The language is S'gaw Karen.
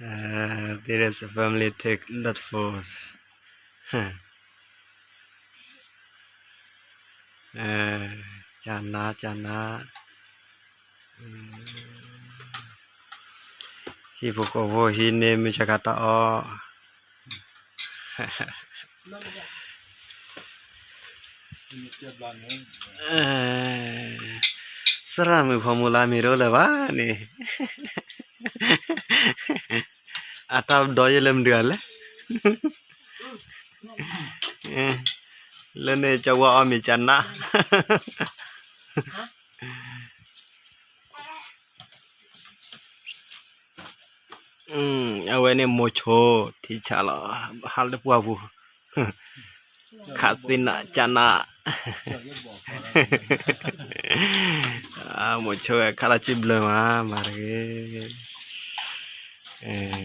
There is a family take lot photos. ကနါ ကနါ ဟံၣ်ဖိဃီဖိဟံးန့ၢ်မုၢ်ဆါခါတၢ်အီၣ် သရၣ်မုၣ်ဖီမုၢ်လၢမ့ၢ်တအိၣ်လၢၤဘၣ်န့ၣ် အတၢ်ဒီးယဲလၢမနုၤလဲၣ် လၢန့ၣ်ကဝီၤအီၣ်မ့ၤကနါ အဝဲန့ၣ်မိၤဆိ ထံဆးလီၤ ဟးလၢပှၢ်ပူၤ ခးသ့နးကနး မိၤဆိဝဲခးလီၤစုဘျၢမး မၤတဂ့ၤ